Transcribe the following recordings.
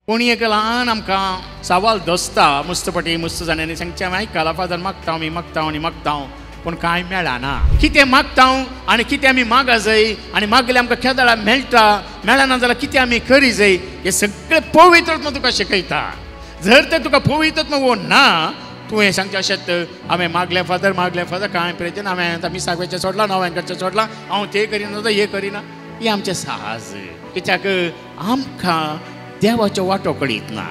कोणी एक ल्हान आमकां सवाल दसता मुस्तपटी मुस्त जाणांनी सांगचें हांवें आयकलां फादर मागता आमी मागता आनी मागता पूण कांय मेळना. कितें मागता आनी कितें आमी मागा जाय आनी मागले आमकां केदळा मेळटा, मेळना जाल्यार कितें आमी करी जाय, हें सगळें पवित्र तुका शिकयता. जर तें तुका पवित्र वो ना तुवें सांगचें अशेंच हांवें मागलें फादर मागलें फादर कांय प्रयोजन, हांवें आतां मिसाक वचचें सोडलां, नव्यांकडचें सोडलां, हांव तें करिना हें करिना, हें आमचें साहज. कित्याक आमकां देवाचो वांटो कळीत ना,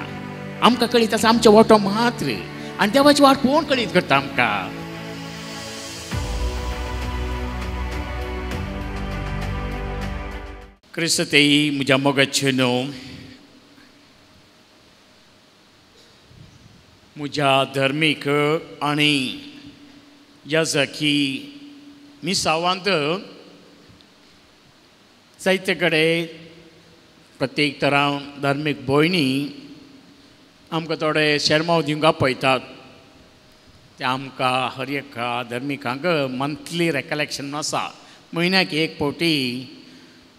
आमकां कळीत आसा आमचो वांटो मात्र आनी देवाची वाट कोण कळीत करता आमकां. क्रिस्तेई म्हज्या मोगाचे न्हू, म्हज्या धर्मीक आनी याजकी मिसावांत जायते कडेन प्रत्येक तरा धार्मीक भयणी आमकां थोडे शेरमांव दिवंक आपयतात. ते आमकां हर एका धर्मिकांक मंथली रेकलेक्शन आसा, म्हयन्याक एक फावटी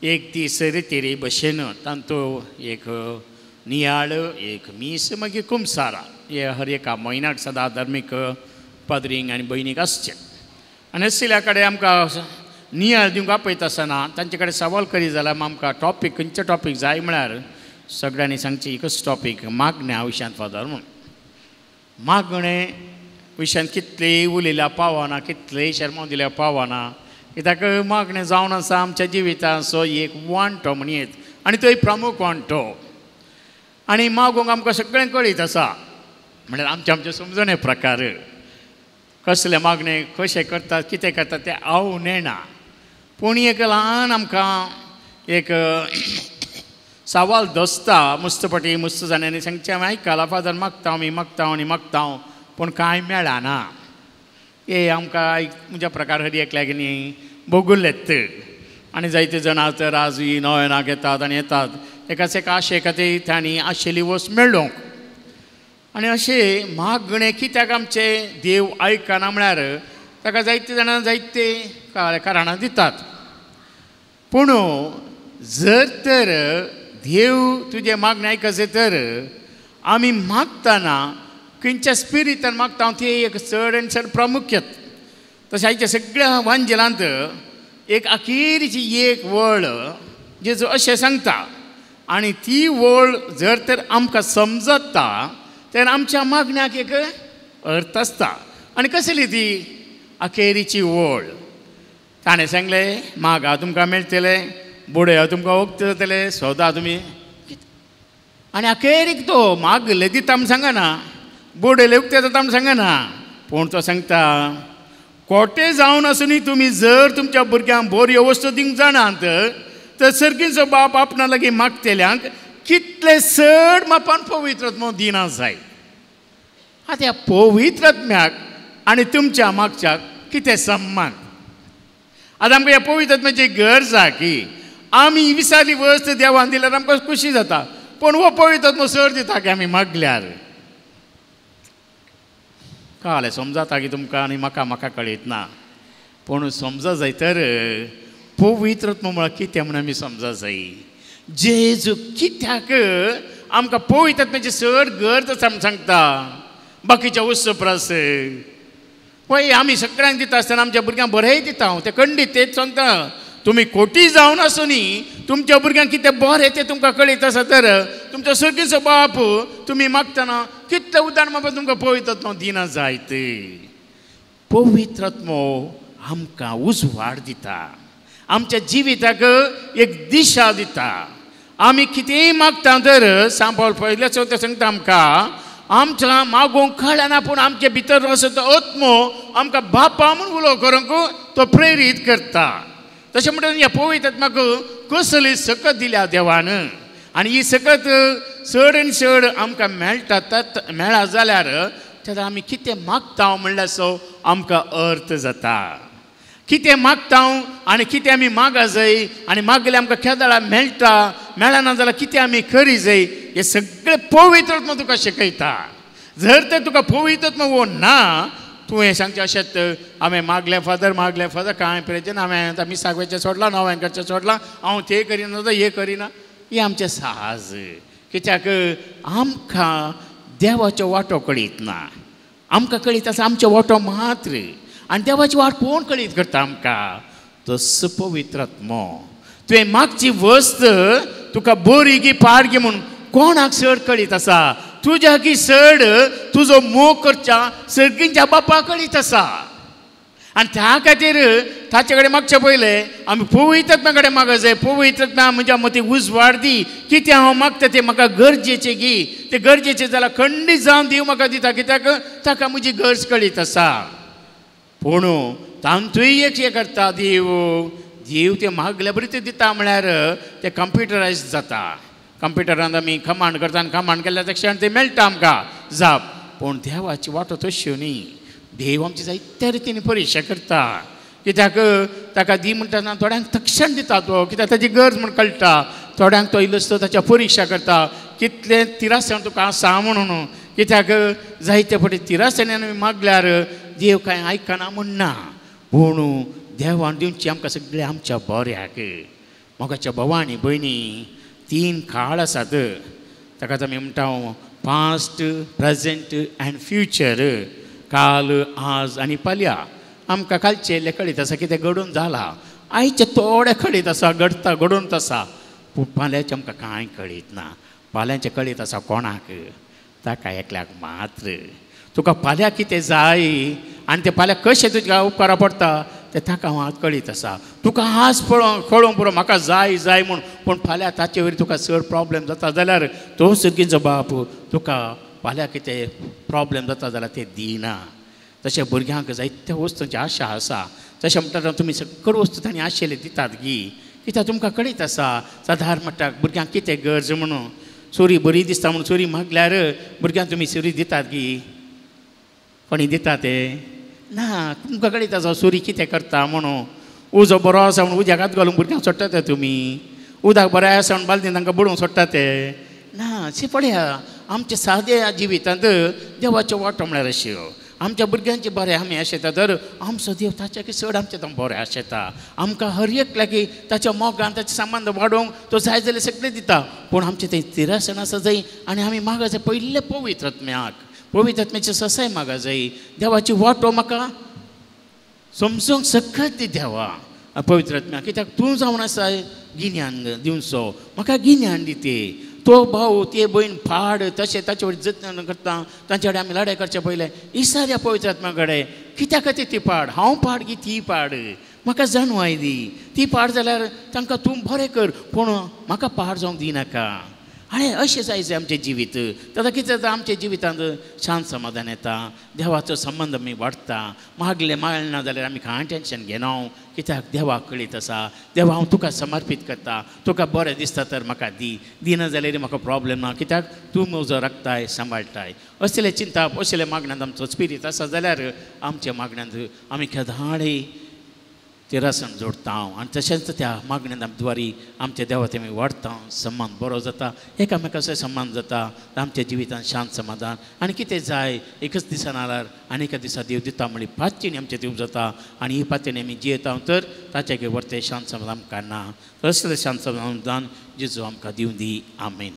एक दीस रितेरी भशेन तांचो एक नियाळ, एक मीस, मागीर कुमसारा, हे हर एका म्हयन्याक सदां धार्मीक पाद्रींक आनी भयणीक आसचें. आनी आशिल्ल्या कडेन आमकां नियाळ दिवंक आपयता आसतना तांचे कडेन सवाल करी जाल्यार आमकां टॉपीक खंयचो टॉपीक जाय म्हळ्यार सगळ्यांनी सांगचें एकच टॉपीक, मागण्या विशयांत फादर म्हूण. मागणें विशयांत कितलें उलयल्या पावना, कितलें शेरमांव दिल्या पावना, कित्याक मागणें जावन आसा आमच्या जिविताचो एक वांटो म्हणयेत आनी तो एक प्रमुख वांटो. आनी मागूंक आमकां सगळें कळीत आसा, म्हणल्यार आमचे आमचे समजणे प्रकार कसलें मागणें कशें करतात कितें करतात तें हांव नेणा. पूण एक ल्हान आमकां एक सवाल दसता मुस्तपटी मुस्त जाणांनी सांगचें हांवें आयकलां फादर मागता आमी मागता आनी मागता पूण कांय मेळना. हे आमकां म्हज्या प्रकार हर एकल्याक न्ही भोगुल्लेत आनी जायते जाणां तर आजूय नोवेनाक येतात आनी येतात एकाच एका आशे खातीर तांणी आशिल्ली वस्त मेळोवंक. आनी अशें मागणें कित्याक आमचें देव आयकना म्हळ्यार ताका जायते जाणां जायते कारणां दितात. पूण जर तर देव तुजें मागणें आयकचे तर आमी मागतना खंयच्या स्पिरिटान मागता तें एक चड आनी चड प्रामुख्यत. तशें आयच्या सगळ्या वांजेलांत एक अखेरीची एक वळ जेजू अशें सांगता आनी ती वळ जर तर आमकां समजता तेन्ना आमच्या मागण्याक एक अर्थ आसता. आनी कसली ती अखेरीची वळ? ताणें सांगलें मागा तुमकां मेळटलें, बुडया तुमकां उक्तें जातलें, सोदा तुमी. आनी अखेरीक तो मागले दिता म्हूण सांगना, बुडयले उक्तें जाता म्हूण सांगना, पूण तो सांगता कोटे जावन आसुनूय तुमी जर तुमच्या भुरग्यांक बऱ्यो वस्तू दिवंक जाणात तर सर्गीचो बाप आपणा लागीं मागतल्यांक कितले चड मापान पवित्र दिना जाय. आतां ह्या पवित्रत्म्याक आनी तुमच्या मागच्याक कितें सम्मान? आतां आमकां ह्या पवित्रत्म्याची गरज आसा की आमी विसारली वस्त देवान दिल्यार आमकां खोशी जाता, पूण हो पवित्रत्म सर दिता की आमी मागल्यार. कळ्ळें? समजता की तुमकां आनी म्हाका म्हाका कळीत ना, पूण समजा जाय तर पवित्रत्म म्हळ्यार कितें म्हूण आमी समजा जाय. जेजू कित्याक आमकां पवित्रत्म्याची चड गरज आसा म्हूण सांगता बाकीच्या उत्सव परस. पळय आमी सगळ्यांक दिता आसतना आमच्या भुरग्यांक बरेंय दिता, हांव तें खंडीत तेच सांगता तुमी खोटी जावन आसुनी तुमच्या भुरग्यांक कितें बरें तें तुमकां कळीत आसा तर तुमचो सर्गीचो बाप तुमी मागतना कितलें उदाहरण बाबा तुमकां पवित्रत्म दिना जायत. पवित्रत्म आमकां उजवाड दिता, आमच्या जिविताक एक दिशा दिता. आमी कितेंय मागता तर सांबाळ पयल्या चवथ्या सांगता आमकां आमच्या मागूंक कळना पूण आमचे भितर आसा तो आत्मो आमकां बापा म्हूण उलो करूंक तो प्रेरीत करता. तशें म्हणटा ह्या पवित्रात्म्याक कसली सकत दिल्या देवान आनी ही सकत चड आनी चड आमकां मेळटा मेळा जाल्यार तेन्ना आमी कितें मागता म्हणल्यार आमकां अर्थ जाता. कितें मागता आनी कितें आमी मागा जाय आनी मागले आमकां केदळा मेळटा, मेळना जाल्यार कितें आमी करी जाय, हें सगळें पवित्रत्म तुका शिकयता. जर तर तुका पवित्रत्म वो ना तुवें सांगचें अशेंच हांवें मागलें फादर मागलें फादर कांय प्रयोजन, हांवें आतां मिसाक वचचें सोडलां, नव्यांकडचें सोडलां, हांव तें करिना हें करिना, हें आमचें साहज. कित्याक आमकां देवाचो वांटो कळीत ना. आमकां कळीत आसा आमचो वांटो मात्र आनी देवाची वाट कोण कळीत करता आमकां? तस पवित्र आत्मो. तुवें मागची वस्त तुका बरी गी पाड गी म्हूण कोणाक चड कळीत आसा? तुज्या की चड तुजो मोग करच्या सर्गींच्या बापा कळीत आसा. आनी त्या खातीर ताचे कडेन मागचें पयलें आमी पवित्र आत्म्या कडेन मागत जाय. पवित्र आत्म्या म्हज्या मतीं उजवाड दी, कितें हांव मागता तें म्हाका गरजेचें गी, तें गरजेचें जाल्यार खंडीत जावन देव म्हाका दिता, कित्याक ताका म्हजी गरज कळीत आसा. पूण तांतूय एक हें करता देव, देव तें मागल्या बरी तें दिता म्हळ्यार तें कंप्युटरायज जाता. कंप्युटरान आमी कमांड करता आनी कमांड केल्यार त्या क्षण तें मेळटा आमकां जाप. पूण देवाची वाटो तश्यो न्ही. देव आमची जायत्या रितीन परिक्षा करता, कित्याक ताका दी म्हणटा ना थोड्यांक तक्षण दिता तो, कित्याक ताची गरज म्हूण कळटा. थोड्यांक तो इल्लोसो ताच्या परिक्षा करता, कितलें तिरासण तुका आसा म्हणून. कित्याक जायते फावटी तिरासण्यान आमी मागल्यार देव कांय आयकना म्हणना. पूण देवान दिवची आमकां सगळें आमच्या बऱ्याक. मोगाच्या भावा आनी भयणी, तीन काळ आसात, ताकाच आमी म्हणटा पास्ट, प्रेजेंट अँड फ्युचर. काल, आज आनी फाल्यां. आमकां कालचें कळीत आसा कितें घडून जालां, आयचें थोडें कळीत आसा, घडता घडून आसा, पूण फाल्यांचें आमकां कांय कळीत ना. फाल्यांचें कळीत आसा कोणाक? ताका एकल्याक मात्र. तुका फाल्यां कितें जाय आनी तें फाल्यां कशें तुज्या उपकारा पडटा तें ताका हांव कळीत आसा. तुका आज पळोवंक कळोवंक पुरो म्हाका जाय जाय म्हूण, पूण फाल्यां ताचे वयर तुका चड प्रॉब्लेम जाता जाल्यार तो सर्गीचो बाप तुका फाल्यां कितें प्रॉब्लेम जाता जाल्यार तें दिना. तशें भुरग्यांक जायत्या वस्तूंची आशा आसा. तशें म्हणटा तुमी सगळ्यो वस्तू तांणी आशिल्ले दितात गी, कित्याक तुमकां कळीत आसा. सादारण म्हणटा भुरग्यांक कितें गरज म्हणून, सुरी बरी दिसता म्हणून सुरी मागल्यार भुरग्यांक तुमी सुरी दितात गी? कोणी दिता ते ना. तुमकां कळीत आसा सुरी कितें करता म्हणून. उजो बरो आसा म्हणून उज्याक हात घालून भुरग्यांक सोडटा ते तुमी, उदक बरें आसा म्हणून बालदीन तांकां बुडोवंक सोडटा ते ना. अशें पळया आमच्या साद्या जिवितांत देवाच्यो वाटो म्हळ्यार अश्यो आमच्या भुरग्यांचे बरें आमी आशेता तर आमचो देव ताच्या की चड आमचें तो बरें आशेता. आमकां हर एक लागीं ताच्या मोगान ताचे संबंद वाडोवंक तो जाय जाल्यार सगळें दिता. पूण आमचें तें तिरासण आसा जाय आनी आमी मागा जाय पयलें पवित्र आत्म्याक, पवित्र आत्म्याचें ससाय मागा जाय. देवाची वाटो म्हाका समजूंक सकत दी देवा पवित्र आत्म्या, कित्याक तूं जावन आसा गिन्यान दिवचो, म्हाका गिन्यान दिते. तो भाव ते भयण फाड तशें ताचे वयर जतन करता, तांचे कडेन आमी लडाय करचे पयलें इसाऱ्या पवित्र आत्म्या कडेन. कित्या खातीर ती पाड? हांव पाड गी ती पाड, म्हाका जाणवाय दी. ती पाड जाल्यार तांकां तूं बरें कर, पूण म्हाका पाड जावंक दिनाका. आनी अशें जाय जाय आमचें जिवीत. ताका कितें जाता आमच्या जिवितांत शांत समाधान येता, देवाचो संबंद आमी वाडटा. मागलें मेळना जाल्यार आमी कांय टेंशन घेना, कित्याक देवाक कळीत आसा. देवा हांव तुका समर्पीत करता, तुका बरें दिसता तर म्हाका दी, दिना जाल्यार म्हाका प्रॉब्लेम ना, कित्याक तूं म्हजो राखताय सांबाळटाय. असलें चिंतप असलें मागण्यांत आमचो स्पिरीत आसा जाल्यार आमच्या मागण्यांत आमी केदाळी तिरासण जोडटा आनी तशेंच त्या मागण्यांत द्वारी आमच्या देवा आमी वाडटा, सम्मान बरो जाता, एकामेकाचो सम्मान जाता, आमच्या जिवितांत शांत समाधान. आनी कितें जाय एकच दिसान आल्यार आनी एका दिसा देव दिता म्हळी पातयेणी आमच्या दिवप जाता. आनी ही पातयेणी आमी जियेता तर ताच्या वरतें शांत समाधान आमकां ना. असलें शांत समाधान जेजू आमकां दिवं दी. आमेन.